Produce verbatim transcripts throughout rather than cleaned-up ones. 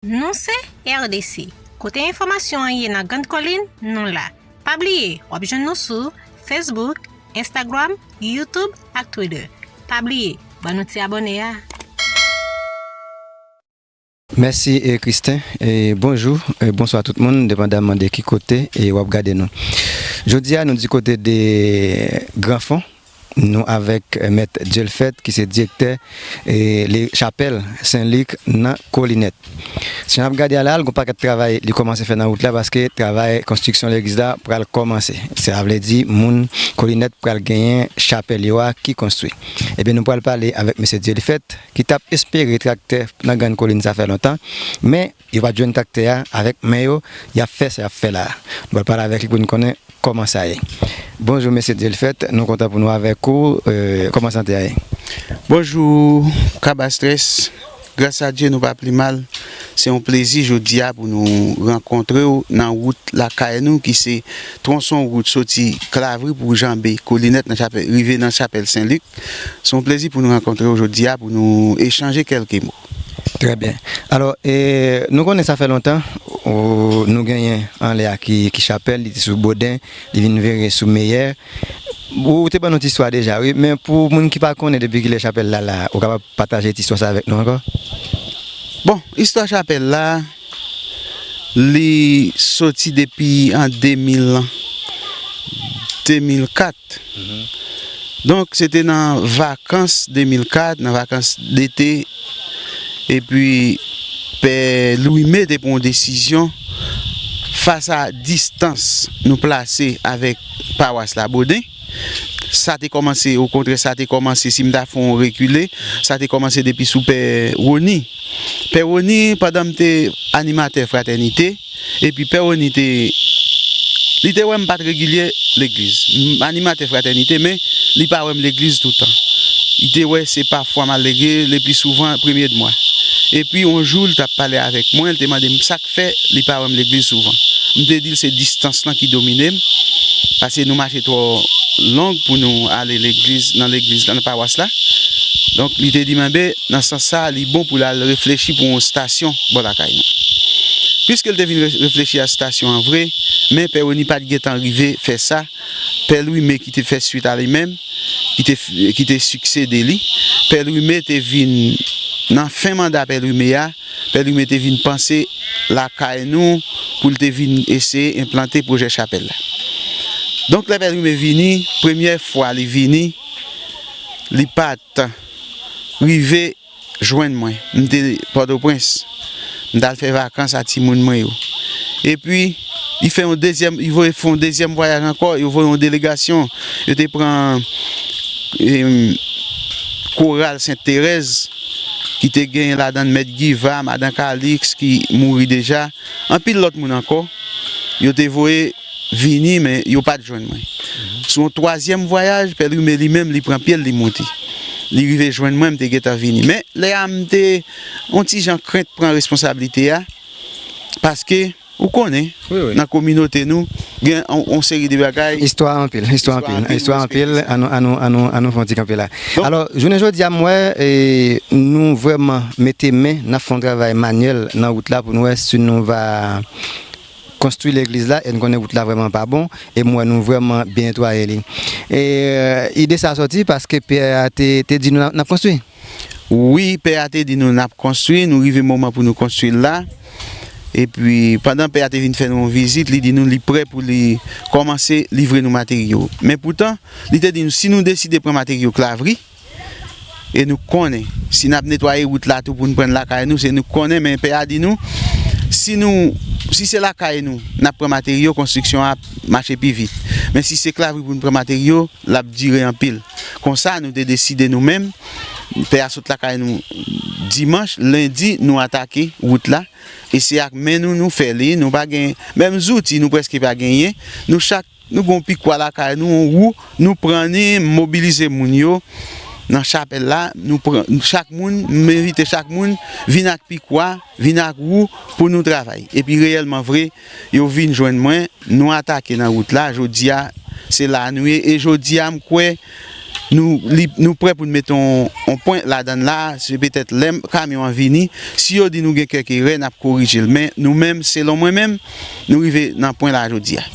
Nou se R D C. Kote enfòmasyon an ye nan Grann Kolin, nou la. Pa bliye, w ap jwenn nou sou Facebook, Instagram, YouTube ak Twitter. Pa bliye, ban nou ti abòne a. Mèsi, e, Christin. E, bonjou, e, bonswa tout moun, depandamman de ki kote, e, w ap gade nou. Jodi a, nou di kote de Granfon. Nou avèk, e, Mèt Dyelfèt, ki se direktè, e, le chapèl Sen Lik nan Kolinèt. Si n ap gade a la, l gon pakèt travay li kòmanse fè nan wout la, paske travay konstriksyon legliz la pral kòmanse. Sa vle di, moun Kolinèt pral genyen chapèl yo a ki konstwi. Ebyen, nou pral pale avèk mesye Dyelfèt, ki t ap espere traktè nan Grann Kolin, sa fè lontan, men yo pa t jwenn traktè a, avèk men yo, y ap fè sa y ap fè la a. Nou pral pale avèk li pou n konnen kòman sa ye. Bonjou, mesye Dyelfèt, nou kontan pou nou avèk ou. E, kòman sante a ye? Bonjou, Kabastrès. Gras a Dye, nou pa pi mal. Se yon plezi jodi a pou nou rankontre w nan wout lakay nou, ki se twonson wout soti Klavri pou janbe Kolinèt nan chapèl, rive nan chapèl Sen Lik. Se yon plezi pou nou rankontre w jodi a pou nou echanje kèlke mo. Trè byen. Alò, e, nou konnen sa fè lontan, ou, nou genyen anlè a ki, ki chapèl, li te sou Boden, li vin vire sou Meyè. Ou te ban nou ti istwa deja, wi, men pou moun ki pa konnen depi kilè chapèl la la, ou kapab pataje ti istwa sa avèk nou ankò? Bon, istwa chapèl la, li soti depi an de mil, de mil kat. Donk, se te nan vakans de mil kat, nan vakans dete, epi Pè Louime te pran yon desizyon fas a distans nou plase avèk pawas la Boden. Sa te kòmanse, okontrè, sa te kòmanse, si m ta fè yon rekile, sa te kòmanse depi sou Pè Woni. Pè Woni, pandan m te animatè fratènite, epi Pè Woni te, li te wè m pa t regilye legliz. M animatè fratènite, men li pa wè m legliz toutan. Li te wè se pafwa m al legliz, le pli souvan premye de mwa. Epi yon jou, li t ap pale avèk mwen, li te mande m sa k fè li pa wè m legliz souvan. M te di l se distans lan ki domine m, paske nou mache twò long pou nou ale legliz, nan legliz la, nan pawas la. Donk, li te di m, enben, nan sans sa, li bon pou l al reflechi pou yon estasyon bò lakay nou. Piske l te vin re- reflechi a estasyon an vre, men Pè Woni pa t gentan rive fè sa, Pè Louime ki te fè swit a li menm, ki te, ki te siksede li, Pè Louime te vin, nan fen manda Pè Louime a, Pè Louime te vin panse lakay nou pou l te vin eseye enplante pwojè chapèl la. Donk, lè Pè Louime vini, premyè fwa li vini, li pa t rive jwenn mwen. M te Pòtoprens. M t al fè vakans a timoun mwen yo. Epi, li fè yon dezyèm, li voye fè yon dezyèm vwayaj ankò, yo voye yon delegasyon. Yo te pran, em, koral Sent Terèz, ki te gen ladan l Mèt Giva, Madan Kaliks, ki mouri deja, anpil lòt moun ankò. Yo te voye vini, men yo pa t jwenn mwen. Sou yon twazyèm vwayaj, Pè Louime li menm, li pran pye l, li monte. Li rive jwenn mwen, m te gentan vini. Men, lè a, m te yon ti jan krent pran responsablite a, paske, ou konnen, nan kominote nou, gen yon, yon seri de bagay. Istwa anpil, istwa anpil, istwa anpil. An nou, an nou, an nou, an nou fè yon ti kanpe la. Alò, jounen jodi a, m wè, e, nou vrèman mete men, n ap fè yon travay manyèl nan wout la pou n wè si nou va konstwi legliz la, e n konnen wout la vrèman pa bon, e m wè nou vrèman byen netwaye li. E, ide sa sòti paske pè a te, te di nou n ap, n ap konstwi. Wi, pè a te di nou n ap konstwi, nou rive moman pou nou konstwi l la. Epi, pandan pè a te vin fè nou yon vizit, li di nou li prè pou li kòmanse livre nou materyo. Men poutan, li te di nou, si nou deside pran materyo Klavri, e nou konnen, si n ap netwaye wout la tou pou n pran l lakay nou, se nou k konnen, men pè a di nou, si nou, si se lakay nou, n ap pran materyo, konstriksyon an ap mache pi vit. Men si se Klavri pou n pran materyo, l ap dire anpil. Konsa, nou te deside nou menm, pè a sot lakay nou dimanch, lendi, nou atake wout la. E se ak men nou, nou fè li, nou pa gen menm zouti, nou prèske pa genyen. Nou chak, nou gen yon pikwa lakay nou, yon wou, nou pran li, mobilize moun yo nan chapèl la, nou pran, chak moun, m envite chak moun vin ak pikwa, vin ak wou pou nou travay. Epi reyèlman vre, yo vin jwenn mwen, nou atake nan wout la, jodi a, se la nou ye, e jodi a, m kwè, Nou, li, nou prè pou n mete yon, yon pwen ladan l la, se petèt lè kamyon an vini, si yo di nou gen kèk erè, n ap korije l. Men nou menm, selon mwen menm, nou rive nan pwen la jodi a.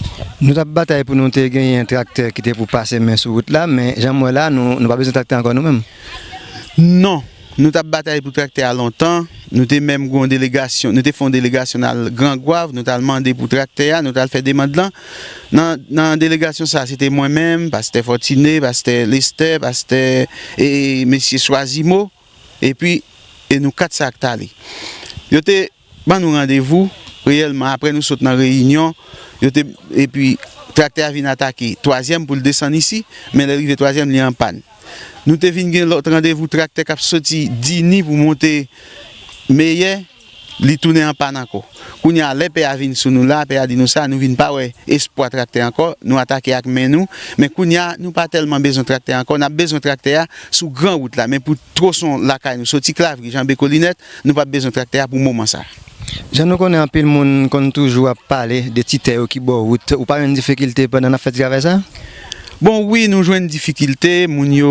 Nou t ap batay pou nou te genyen traktè ki te pou pase men sou wout la, men jan m wè la, nou, nou pa bezwen traktè ankò nou menm. Non, nou t ap batay pou traktè a lontan. Nou te menm gen yon delegasyon, nou te fè yon delegasyon n al Gran Gwav, nou t al mande pou traktè a, nou t al fè demann lan. Nan, nan delegasyon sa, se te mwen menm, pastè Fortuné, pastè Lestè, pastè, e, mesye Swazimo, epi, e nou kat sa k t ale. Yo te ban nou randevou, reyèlman, apre nou sot nan reyinyon, yo te, epi traktè a vin atake twazyèm pou l desann isi, men lè l rive twazyèm, li anpàn. Nou te vin gen lòt randevou traktè k ap soti Dini pou monte Meyè, li tounen anpàn ankò. Kounye a, lè pè a vin sou nou la, pè a di nou sa, nou vin pa wè espwa traktè ankò, nou atake ak men nou. Men kounye a, nou pa tèlman bezwen traktè ankò, n ap bezwen traktè a sou gran wout la. Men pou twoson lakay nou, soti Klavri, janbe Kolinèt, nou p ap bezwen traktè a pou moman sa. Jan nou konnen, anpil moun konn toujou ap pale de ti tè yo ki bò wout. Ou pa jwenn difikilte pandan n ap fè ti travay sa? Bon, wi, nou jwenn difikilte, moun yo,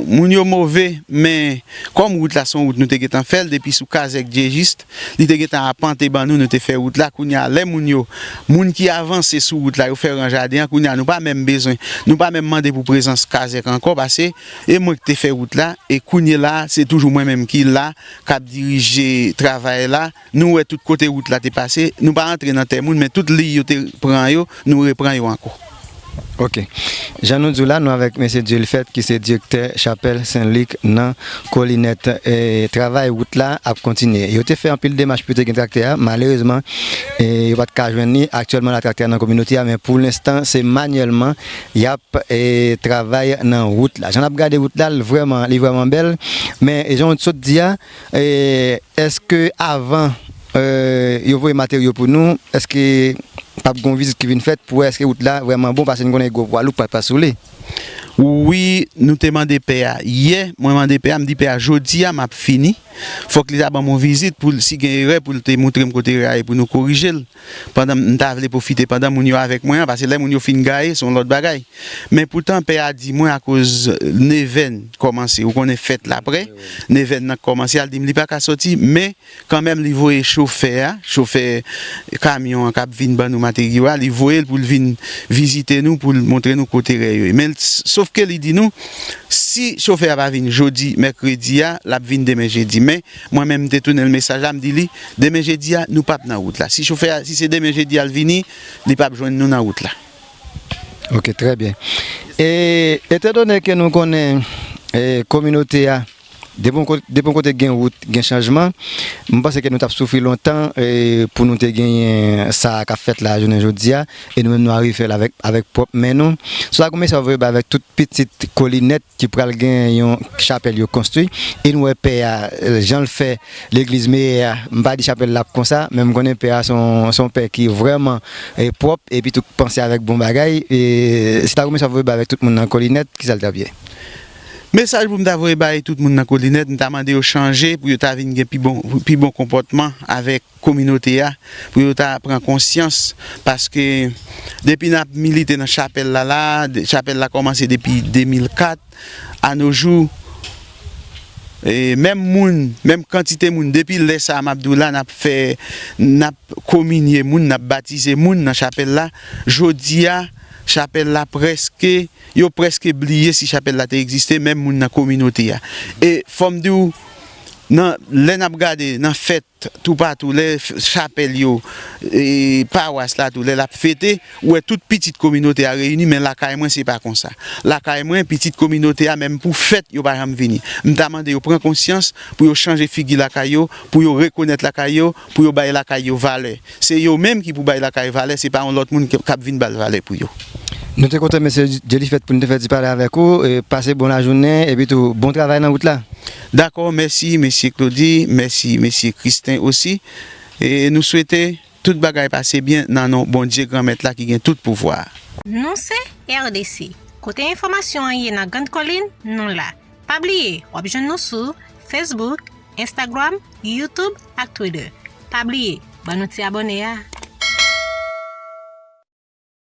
moun yo move, men kòm wout la se yon wout nou te gentan fè l depi sou Kazèk Djejis, li te gentan apante ban nou, nou te fè wout la. Kounye a, lè moun yo, moun ki avanse sou wout la, yo fè ran jaden an, kounye a, nou pa menm bezwen, nou pa menm mande pou prezans Kazèk ankò, paske e mwen ki te fè wout la, e kounye la, se toujou mwen menm ki la, k ap dirije travay la. Nou wè tout kote wout la te pase, nou pa antre nan tè moun, men tout liy yo te pran yo, nou repran yo ankò. Ok. Jan nou di w la, nou avèk mesye Dielifèt, ki se direktè chapèl Sen Lik nan Kolinèt. E, travay wout la ap kontinye. Yo te fè anpil demach pou yo te gen traktè a. Malerezman, e, yo pa t ka jwenn li. Aktyèlman, la, traktè a nan kominote a, men pou lenstan, se manyèlman y ap, e, travay nan wout la. Jan n ap gade wout la, l vrèman, li vrèman bèl. Men, e, jan w sot di a, e, èske avan, e, yo voye materyo pou nou, èske p ap gen yon vizit ki vin fèt pou wè èske wout la vrèman bon, paske n konnen gwo pwa lou pa t pase sou li? Wi, nou te mande pè a yè, mwen mande pè a, m di pè a, jodi a, m ap fini. Fòk li ta ban m yon vizit pou l, si gen erè, pou l te montre m kote erè a ye pou nou korije l. Pandan m ta vle pwofite, pandan moun yo avèk mwen an, paske lè moun yo fin gaye, se yon lòt bagay. Men poutan, pè a di mwen, akoz nevèn kòmanse, ou konnen fèt la prè, nevèn nan kòmanse, al di m li pa ka soti, men kanmenm, li voye chofè a, chofè kamyon an k ap vin ban nou materyo a, li voye l pou l vin vizite nou, pou l montre nou kote erè yo ye. Men, s-, sofke li di nou, si chofè a pa vin jodi, mèkredi a, l ap vin demen jedi. Men, mwen menm, m te tounen l mesaj la, m di li, demen jedi a, nou p ap nan wout la. Si chofè a, si se demen jedi a l vini, li p ap jwenn nou nan wout la. Ok, trè byen. E, etandone ke nou konnen, e, kominote a, depi yon kote, depi yon kote gen wout, gen chanjman, m panse ke nou t ap soufri lontan, e, pou nou te genyen sa k ap fèt la jounen jodi a, e nou menm nou arive fè l avèk, avèk pwòp men nou. Swa gen mesaj ou vle bay avèk tout pitit Kolinèt ki pral gen yon chapèl yo konstwi, e nou wè pè a, e, jan l fè legliz Meyè a, m pa di chapèl la ap konsa, men m konnen pè a se yon, se yon pè ki vrèman, e, pwòp, epi tou panse avèk bon bagay. E, si ta gen mesaj ou vle bay avèk tout moun nan Kolinèt, kisa l t ap ye? Mesaj pou m ta voye bay tout moun nan Kolinèt, m ta mande yo chanje pou yo ta vin gen pi bon, pi bon konpòtman avèk kominote a, pou yo ta pran konsyans, paske depi n ap milite nan chapèl la, la, de-, chapèl la kòmanse depi de mil kat, a no jou, e menm moun, menm kantite moun, depi lè sa a m ap di w la, n ap fè, n ap kominye moun, n ap batize moun nan chapèl la. Jodi a, chapèl la prèske, yo prèske bliye si chapèl la te egziste, menm moun nan kominote a. E fò m di w, nan, lè n ap gade nan fèt toupatou, lè f-, chapèl yo, e, pawas la tou, lè l ap fete, ou wè tout pitit kominote a reyini, men lakay mwen, se pa konsa. Lakay mwen, pitit kominote a, menm pou fèt, yo pa janm vini. M ta mande yo pran konsyans, pou yo chanje figi lakay yo, pou yo rekonèt lakay yo, pou yo bay lakay yo valè. Se yo menm ki pou bay lakay valè, se pa yon lòt moun k-, k ap vin ba l valè pou yo. Nou te kontan, mesye Dyelifèt, pou n te fè ti pale avèk ou. E, pase bon lajounen, epi tou, bon travay nan wout la. Dakò, mèsi, mesye Claudy, mèsi, mesye Christin osi. E nou swete tout bagay pase byen nan non Bondye Granmèt la ki gen tout pouvwa a. Nou se R D C. Kote enfòmasyon an ye nan Grand Kolin, nou la. Pa bliye, w ap jwenn nou sou Facebook, Instagram, YouTube ak Twitter. Pa bliye, ban nou ti abòne a.